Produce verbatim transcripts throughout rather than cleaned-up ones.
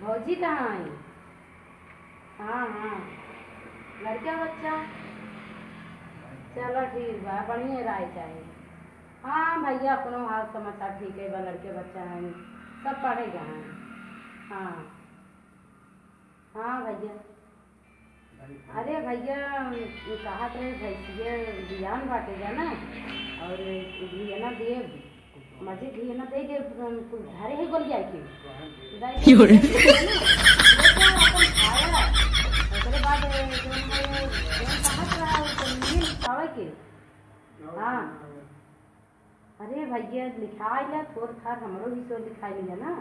भौजी कहाँ आई? हाँ, हाँ, लड़का बच्चा। चलो ठीक बा, बढ़िया राय चाही। हाँ भैया, अपनो हाल समाचार ठीक है बा, लड़के बच्चा हैं, सब पढ़े गए हैं। हाँ, हाँ भैया। अरे भैया, कहत रहे भैंसिया बियान बाटे जाना, और बियाना देब, मजे बियाना दे देब, कुल घरे है गोल जाए के। दाई क्यों रे? लेके आओ अपन खाया, ओकरे बाद जौन है, जौन कहत रहा, वो तो मिल खावे के। हाँ। अरे भैया, लिखाई ला, थोर थार हमरो हिस्सो लिखाई लिया ना।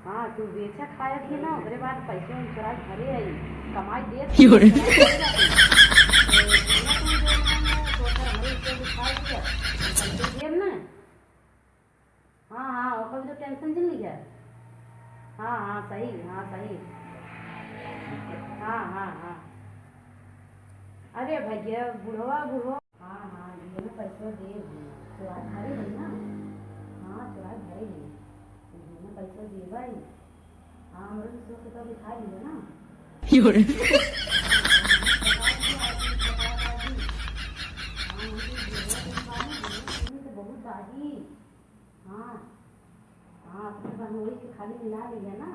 हाँ, तू बेचा खाया थी ना, ओकरे बाद पैसे हम चुराई घरे आई, कमाई दे क्यों रे? थोर थार हमरो हिस्सो लिखाई लिया, पैसे देब ना। हाँ, हाँ, ओकर भी तो tension जिन लिया। हाँ, हाँ, सही, हाँ, सही। हाँ, हाँ, हाँ। अरे भैया, बुढ़वा, बुढ़वा। हाँ, हाँ, ये ना पैसा दे, चुराई घरे है ना। हाँ, चुराई घरे है। ये ना पैसा दे भाई। हाँ, हमरो भी सोच के तो दिखा दिया ना। क्यों रे? हाँ, हम भी ये ना दिन बाद में ये तो बहुत दादी। हाँ, हाँ, अपने बहनोई के खाली मिला लिया ना।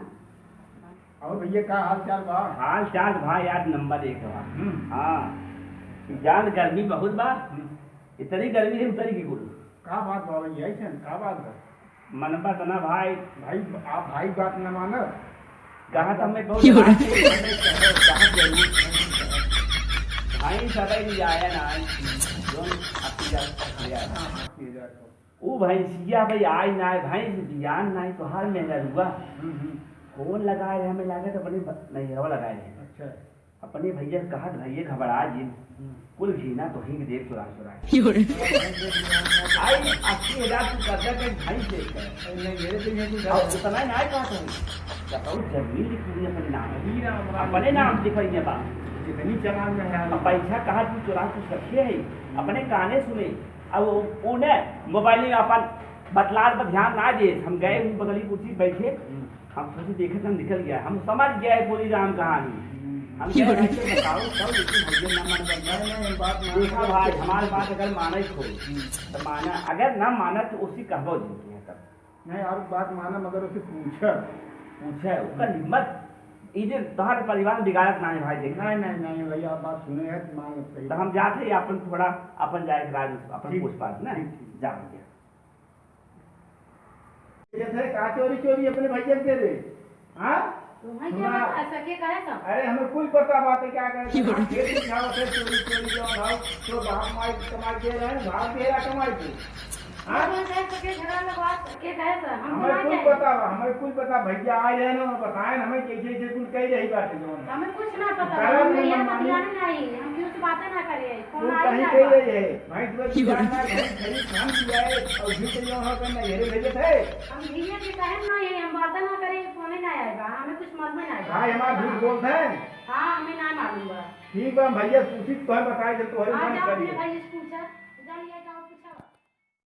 और भैया, का हाल चाल बा? हाल चाल भाई, आज नंबर एक बा। हम्म। हाँ, जान गर्मी बहुत बा। हम्म। इतनी गर्मी है, उतरी की बोलू। का बात बा भैया, ऐसन का बात बा? मनबा तना भाई। भाई, आप भाई बात न मानब। कहा था मैं बहुत क्यों रे? रात से कहा जरूर। भाई सबै भी आया ना, जोन अपनी जात से आया। हाँ, हाँ, अपनी जात से। ऊ भैंसिया भाई आई ना, भैंस बियान ना, तोहार मेहररुआ। हम्म, हम्म। फोन लगाए रहे, हमें लागत अपने ब-, नैहरवा लगाए रहे। अच्छा। अपने भैया से कहत, भैया घबरा जिन। हम्म। कुल घीना तोही के देब चुरा चुरा के। क्यों रे? आई अस्सी हजार तू कर्जा के भैंस देख के। अरे नहीं, मेरे तो ये कुछ और उतना ही ना कहत हूँ। बताओ, जमीन लिख ली अपने नाम। अभी ना, हमारा अपने नाम लिख ली बा। इतनी चलान में है। अब पैसा कहाँ तू चुरा, तू सखे है, अपने काने सुने। अब वो, वो ने मोबाइल में अपन बतलात पर ध्यान ना दे। हम गए, हम बगली कुर्सी बैठे, हम्म। हम सोचे देखे तो निकल गया, हम समझ गए पूरी राम कहानी। हम्म। हम कहे, "भाई, तो बताओ, तब लेकिन भैया ना माने।" नहीं, नहीं, हम बात मान देखा भाई, हमारे बात अगर माने को, हम्म। तो माना, अगर ना माना तो उसी कहबो जी के तब। नहीं, और बात माना, मगर उसे पूछा। पूछा, ओकर हिम्मत, ई जे तोहर परिवार बिगाड़त ना है भाई, देख। नहीं, नहीं, नहीं, भैया, आप बात सुने हैं, मान सही। तो हम जाते हैं, अपन थोड़ा, अपन जाए के राज, अपन ठीक, पूछ पाछ ना, ठीक, ठीक। जा भैया। ये थे का चोरी चोरी अपने भैया के दे दे? हाँ? तुम्हें क्या सुना? पता, ऐसा के कहे सब? अरे, हमें कुल पता बात है, क्या करे? क्यों? हाँ, खेत में जाओ थे, चोरी चोरी जाओ, भाव, तो बाप माई कमाई दे रहे हैं, भाव दे रहा कमाई को। हाँ? हमें कहे सब के झगड़ा लगवा, के कहे सब? हम हमें ना कुल जाए। पता बा, हमें कुल पता, भैया आए रहे ना, बताए ना, हमें कैसे कैसे कुल कही रही बात है, जो हमें कुछ ना पता, करम हम नहीं यहाँ मानी। बतियाने नहीं, हम क्यों से बातें ना करे, कौन तू आई कहीं ना कह बा? रही है? भैंस में क्यों? बिगाड़ ना, भैंस खरीद हम भी आए, और फिर से जो हो गए ना, ये भेजे थे। हम धीरे से कहे ना, ये हम बातें ना करे, फोने ना आएगा, हमें कुछ मालूम ना आएगा। भाई, हमारा झूठ बोलते हैं। हाँ, हमें ना मालूम बा। ठीक बा, हम भैया से पूछी, तो हम बताए, जब तो हमारे हाँ, मन जाओ करिए। अपने भाई से पूछा, जाओ ये